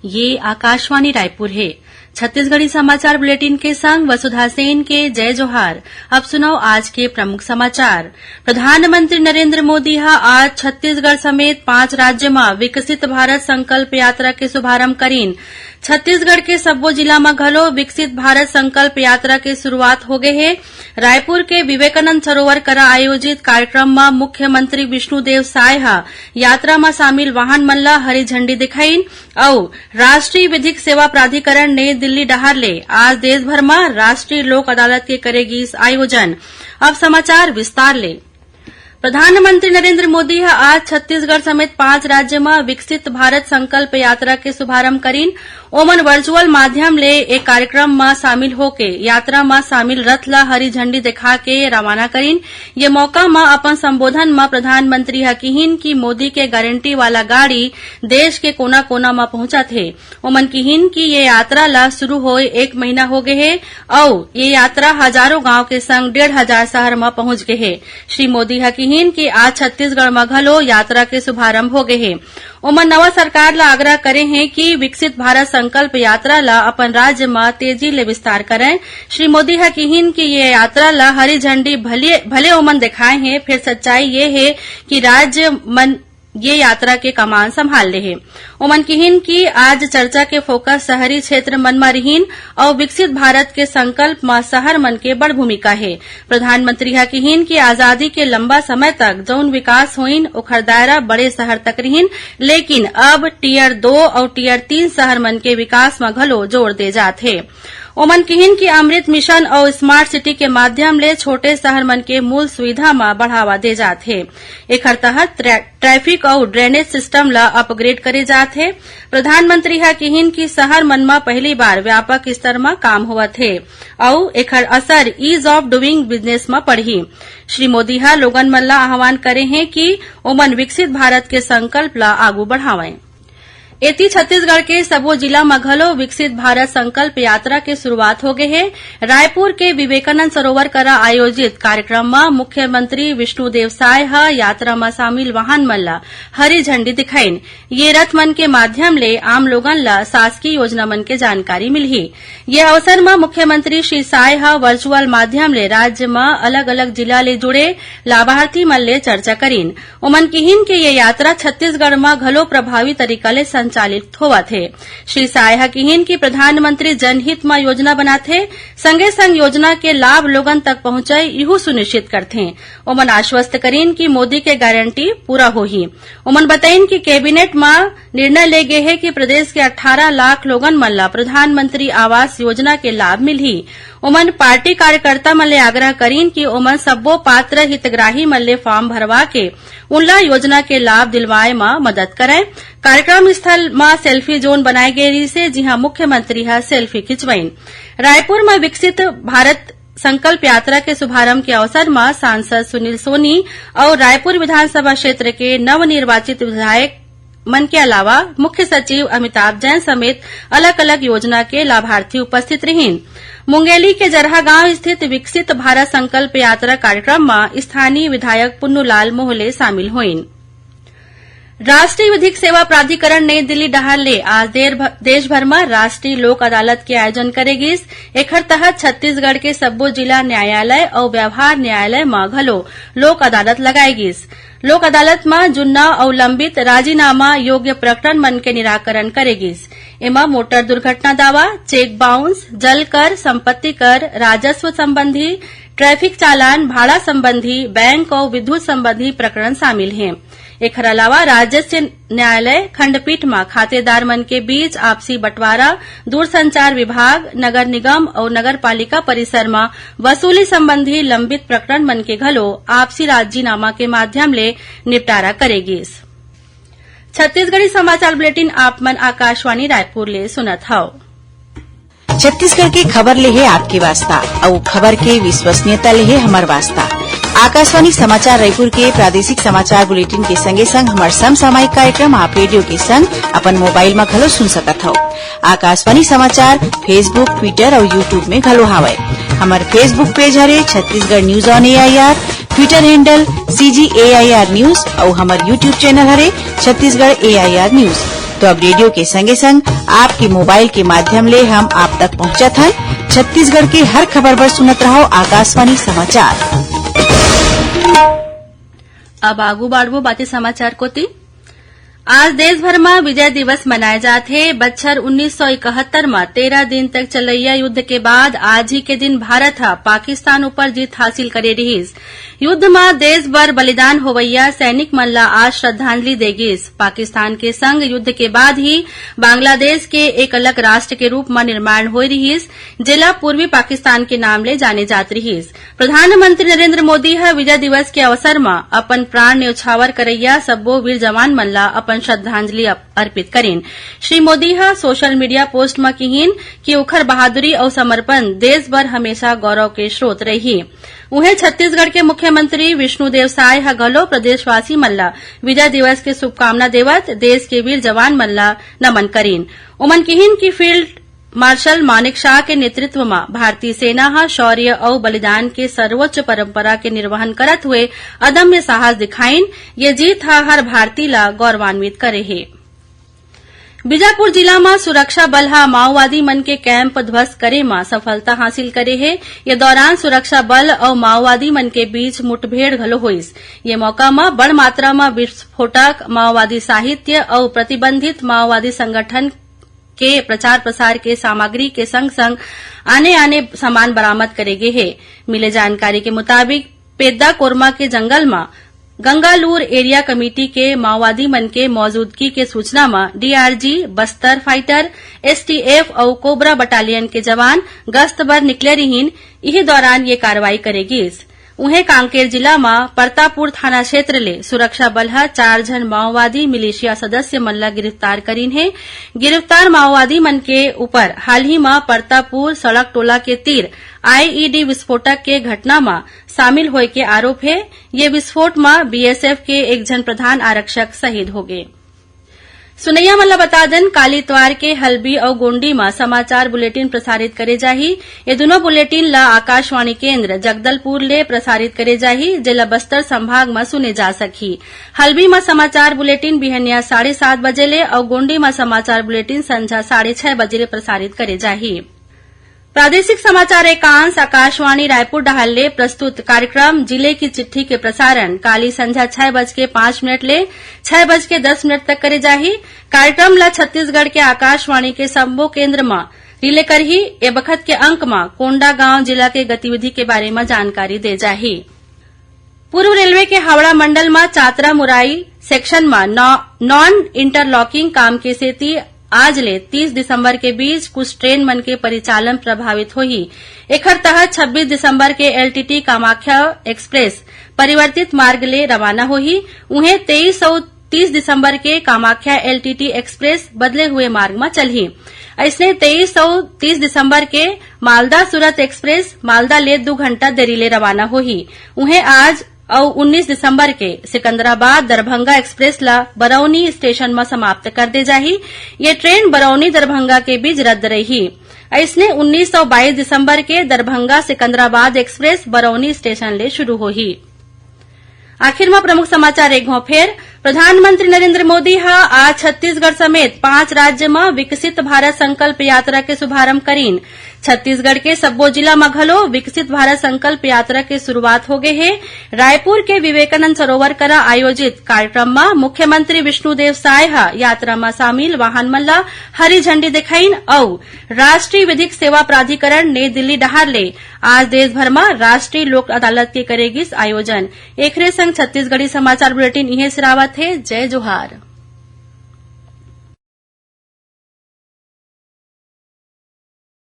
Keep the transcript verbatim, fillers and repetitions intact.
ये आकाशवाणी रायपुर हे। छत्तीसगढ़ी समाचार बुलेटिन के संग वसुधा सेन के जय जोहार। अब सुनव आज के प्रमुख समाचार। प्रधानमंत्री नरेंद्र मोदी ह आज छत्तीसगढ़ समेत पांच राज्य म विकसित भारत संकल्प यात्रा के शुभारंभ करीन। छत्तीसगढ़ के सब्बो जिला म घलो विकसित भारत संकल्प यात्रा के शुरुआत होगे हे। रायपुर के विवेकानंद सरोवर करा आयोजित कार्यक्रम म मुख्यमंत्री विष्णुदेव साय ह यात्रा म शामिल वाहन मन ल हरी झंडी दिखाइन अउ राष्ट्रीय विधिक सेवा प्राधिकरण नई दिल्ली डहार ले आज देश भर म राष्ट्रीय लोक अदालत के करे गिस आयोजन। अब समाचार विस्तार ले। प्रधानमंत्री नरेंद्र मोदी ह आज छत्तीसगढ़ समेत पांच राज्य म विकसित भारत संकल्प यात्रा के शुभारंभ करीन। ओमन वर्चुअल माध्यम ले ए कार्यक्रम म शामिल होके यात्रा म शामिल रथ ल हरी झंडी देखा के रवाना करीन। ये मौका म अपन संबोधन म प्रधानमंत्री ह किहिन कि मोदी के गारंटी वाला गाड़ी देश के कोना-कोना म पहुंचत हे। ओमन किहिन कि ये यात्रा ल शुरू होए एक महीना हो गे हे अउ ये यात्रा हजारों गांव के संग डेढ़ हजार शहर म पहुंच गे हे। श्री मोदी ह किहिन कि आज छत्तीसगढ़ म घलो यात्रा के शुभारंभ हो गे हे। ओमन नवा सरकार ल आग्रह करे हें कि विकसित भारत संकल्प यात्रा ल अपन राज्य म तेजी ले विस्तार करय। श्री मोदी ह किहिन कि ये यात्रा ल हरी झंडी भले, भले ओमन देखाए हें, फेर सच्चाई ये हे कि राज्य मन ये यात्रा के कमान संभाल ले हे। ओमन किहिन कि आज चर्चा के फोकस शहरी क्षेत्र मन म रिहिन अउ विकसित भारत के संकल्प म शहर मन के बड़ भूमिका हे। प्रधानमंत्री ह किहिन कि आजादी के लंबा समय तक जउन विकास होइन, ओखर दायरा बड़े शहर तक रिहिन, लेकिन अब टियर दो अउ टियर तीन शहर मन के विकास म घलो जोर दे जात हे। ओमन किहिन कि अमृत मिशन अउ स्मार्ट सिटी के माध्यम ले छोटे शहर मन के मूल सुविधा म बढ़ावा दे जात हे। एखर तहत ट्रै-, ट्रैफिक अउ ड्रेनेज सिस्टम ल अपग्रेड करे जात हे। प्रधानमंत्री ह किहिन कि शहर मन म पहली बार व्यापक स्तर म काम होवत हे अउ एखर असर ईज ऑफ डूइंग बिजनेस म पड़ही। श्री मोदी ह लोगन मन ल आह्वान करे हें कि ओमन विकसित भारत के संकल्प ल आगू बढ़ावंय। एती छत्तीसगढ़ के सबो जिला म घलो विकसित भारत संकल्प यात्रा के शुरुआत हो गे हे। रायपुर के विवेकानंद सरोवर करा आयोजित कार्यक्रम म मुख्यमंत्री विष्णुदेव साय ह यात्रा म शामिल वाहन मन ल हरी झंडी दिखाइन। ये रथ मन के माध्यम ले आम लोगन ल शासकीय योजना मन के जानकारी मिलही। ये अवसर म मुख्यमंत्री श्री साय ह वर्चुअल माध्यम ले राज्य म अलग-अलग जिला ले जुड़े लाभार्थी मन ले चर्चा करीन। ओमन किहिन कि ये यात्रा छत्तीसगढ़ म घलो प्रभावी तरीका ले संचालित होवत हे। श्री साय ह किहिन कि प्रधानमंत्री जनहित म योजना बनाथे, संगे-संग योजना के लाभ लोगन तक पहुंचय, इहू सुनिश्चित करथे। ओमन आश्वस्त करीन कि मोदी के गारंटी पूरा होही। ओमन बतईन कि कैबिनेट म निर्णय ले गे हे कि प्रदेश के अट्ठारह लाख लोगन मन ल प्रधानमंत्री आवास योजना के लाभ मिलही। ओमन पार्टी कार्यकर्ता मन ले आग्रह करीन कि ओमन सब्बो पात्र हितग्राही मन ले फॉर्म भरवा के उनला योजना के लाभ दिलवाए म मदद करय। कार्यक्रम स्थल म सेल्फी जोन बनाए गे रिहिसे, जिहां मुख्यमंत्री ह सेल्फी खिंचवाइन। रायपुर म विकसित भारत संकल्प यात्रा के शुभारंभ के अवसर म सांसद सुनील सोनी अउ रायपुर विधानसभा क्षेत्र के नवनिर्वाचित विधायक मन के अलावा मुख्य सचिव अमिताभ जैन समेत अलग-अलग योजना के लाभार्थी उपस्थित रिहिन। मुंगेली के जरहा गांव स्थित विकसित भारत संकल्प यात्रा कार्यक्रम म स्थानीय विधायक पुन्नूलाल मोहले शामिल होइन। राष्ट्रीय विधिक सेवा प्राधिकरण नई दिल्ली डहार ले आज देर भ-, देश भर म राष्ट्रीय लोक अदालत के आयोजन करे गिस। एखर तहत छत्तीसगढ़ के सब्बो जिला न्यायालय अउ व्यवहार न्यायालय म घलो लोक अदालत लगाए गिस। लोक अदालत म जुन्ना अउ लंबित राजीनामा योग्य प्रकरण मन के निराकरण करे गिस। एमा मोटर दुर्घटना दावा, चेक बाउंस, जल कर, संपत्ति कर, राजस्व संबंधी, ट्रैफिक चालान, भाड़ा संबंधी, बैंक अउ विद्युत संबंधी प्रकरण शामिल हे। एखर अलावा राज्य न्यायालय खंडपीठ म खातेदार मन के बीच आपसी बंटवारा, दूरसंचार विभाग, नगर निगम अउ नगर पालिका परिसर म वसूली संबंधी लंबित प्रकरण मन के घलो आपसी राजीनामा के माध्यम ले निपटारा करे गिस। छत्तीसगढ़ी समाचार बुलेटिन आप मन आकाशवाणी रायपुर ले सुनत हव। छत्तीसगढ़ के खबर ले हे आपके वास्ता, अउ खबर के विश्वसनीयता ले हे हमर वास्ता। आकाशवाणी समाचार रायपुर के प्रादेशिक समाचार बुलेटिन के संगे संग हमर समसामयिक कार्यक्रम आप रेडियो के संग अपन मोबाइल म घलो सुन सकत हव। आकाशवाणी समाचार Facebook, Twitter अउ YouTube में घलो हावय। हमर Facebook पेज हरे Chhattisgarh news on AIR, Twitter handle CG AIR news अउ हमर YouTube चैनल हरे छत्तीसगढ़ एआईआर न्यूज। तो अब रेडियो के संगे संग आपके मोबाइल के माध्यम ले हम आप तक पहुंचत हन। छत्तीसगढ़ के हर खबर बर सुनत रहो आकाशवाणी समाचार। अब आगू बाढ़बो बाते समाचार कोती। आज देश भर म विजय दिवस मनाए जात हे। बछर उन्नीस सौ इकहत्तर म तेरह दिन तक चलैया युद्ध के बाद आज ही के दिन भारत ह पाकिस्तान ऊपर जीत हासिल करे रिहिस। युद्ध म देश बर बलिदान होवइया सैनिक मन ला आज श्रद्धांजलि दे गिस। पाकिस्तान के संग युद्ध के बाद ही बांग्लादेश के एक अलग राष्ट्र के रूप म निर्माण होए रिहिस, जेला पूर्वी पाकिस्तान के नाम ले जाने जात रिहिस। प्रधानमंत्री नरेंद्र मोदी ह विजय दिवस के अवसर म अपन प्राण न्यौछावर करइया सब्बो वीर जवान मन ला अपन श्रद्धांजलि अप-, अर्पित करिन। श्री मोदी ह सोशल मीडिया पोस्ट म किहिन कि उखर बहादुरी अउ समर्पण देश बर हमेशा गौरव के स्रोत रही। उहें, छत्तीसगढ़ के मुख्यमंत्री विष्णुदेव साय ह घलो प्रदेशवासी मन ला विजय दिवस के शुभकामना देवत देश के वीर जवान मन ला नमन करिन। उमन किहिन कि फील्ड मार्शल मानेक शॉ के नेतृत्व म भारतीय सेना ह शौर्य अउ बलिदान के सर्वोच्च परंपरा के निर्वहन करत हुए अदम्य साहस दिखाइन। ये जीत ह हर भारतीय ला गौरवान्वित करे हे। बीजापुर जिला म सुरक्षा बल ह माओवादी मन के कैंप ध्वस्त करे म सफलता हासिल करे हे। ये दौरान सुरक्षा बल अउ माओवादी मन के बीच मुठभेड़ घलो होइस। ये मौका म बड़ मात्रा म विस्फोटक, माओवादी साहित्य अउ प्रतिबंधित माओवादी संगठन के प्रचार प्रसार के सामग्री के संग-संग आने-आने सामान बरामद करे गे हे। मिले जानकारी के मुताबिक, पेद्दा कोरमा के जंगल म गंगालूर एरिया कमेटी के माओवादी मन के मौजूदगी के सूचना म डीआरजी, बस्तर फाइटर, एसटीएफ अउ कोबरा बटालियन के जवान गश्त बर निकले रिहिन। इही दौरान ये कार्रवाई करे गिस। उहें, कांकेर जिला म परतापुर थाना क्षेत्र ले सुरक्षा बल ह चार झन माओवादी मिलिशिया सदस्य मन ल गिरफ्तार करीन हे। गिरफ्तार माओवादी मन के ऊपर हाल ही म परतापुर सड़क टोला के तीर आईईडी विस्फोटक के घटना म शामिल होय के आरोप हे। ये विस्फोट म बीएसएफ के एक झन प्रधान आरक्षक शहीद होगे। सुनैया मन ल बता देन, काली इतवार के हल्बी अउ गोंडी म समाचार बुलेटिन प्रसारित करे जाही। ये दुनों बुलेटिन ल आकाशवाणी केंद्र जगदलपुर ले प्रसारित करे जाही, जेला बस्तर संभाग म सुने जा सकही। हल्बी म समाचार बुलेटिन बिहनिया साढ़े सात बजे ले अउ गोंडी म समाचार बुलेटिन संझा साढ़े छह बजे ले प्रसारित करे जाही। प्रादेशिक समाचार एकांश आकाशवाणी रायपुर डहार ले प्रस्तुत कार्यक्रम जिले की चिट्ठी के प्रसारण काली संझा छह बज के पाँच मिनट ले छह बज के दस मिनट तक करे जाही। कार्यक्रम ला छत्तीसगढ़ के आकाशवाणी के सब्बो केंद्र म रिले करही। ए बखत के अंक म कोंडागांव जिला के गतिविधि के बारे म जानकारी दे जाही। पूर्व रेलवे के हावड़ा मंडल म चातरा मुराई सेक्शन म नॉ-, नॉन इंटरलॉकिंग काम के सेती आज ले तीस दिसंबर के बीच कुछ ट्रेन मन के परिचालन प्रभावित होही। एखर तहत छब्बीस दिसंबर के एलटीटी कामाख्या एक्सप्रेस परिवर्तित मार्ग ले रवाना होही। उहें, तेईस अउ तीस दिसंबर के कामाख्या एलटीटी एक्सप्रेस बदले हुए मार्ग म चलही। अइसने, तेईस अउ तीस दिसंबर के मालदा सूरत एक्सप्रेस मालदा ले दू घंटा देरी ले रवाना होही। उहें, आज अउ उन्नीस दिसंबर के सिकंदराबाद दरभंगा एक्सप्रेस ल बरौनी स्टेशन म समाप्त कर दे जाही। ये ट्रेन बरौनी दरभंगा के बीच रद्द रही। अइसने, उन्नीस अउ बाईस दिसंबर के दरभंगा सिकंदराबाद एक्सप्रेस बरौनी स्टेशन ले शुरू होही। आखिर म प्रमुख समाचार एक घौं फेर। प्रधानमंत्री नरेंद्र मोदी ह आज छत्तीसगढ़ समेत पांच राज्य म विकसित भारत संकल्प यात्रा के शुभारंभ करीन। छत्तीसगढ़ के सब्बो जिला म घलो विकसित भारत संकल्प यात्रा के शुरुआत होगे हे। रायपुर के विवेकानंद सरोवर करा आयोजित कार्यक्रम म मुख्यमंत्री विष्णुदेव साय ह यात्रा म शामिल वाहन मन ल हरी झंडी देखाइन अउ राष्ट्रीय विधिक सेवा प्राधिकरण नई दिल्ली डहार ले आज देश भर म राष्ट्रीय लोक अदालत के करे गिस आयोजन। एखरे संग छत्तीसगढ़ी समाचार बुलेटिन इहें सिरावत हे। जय जोहार।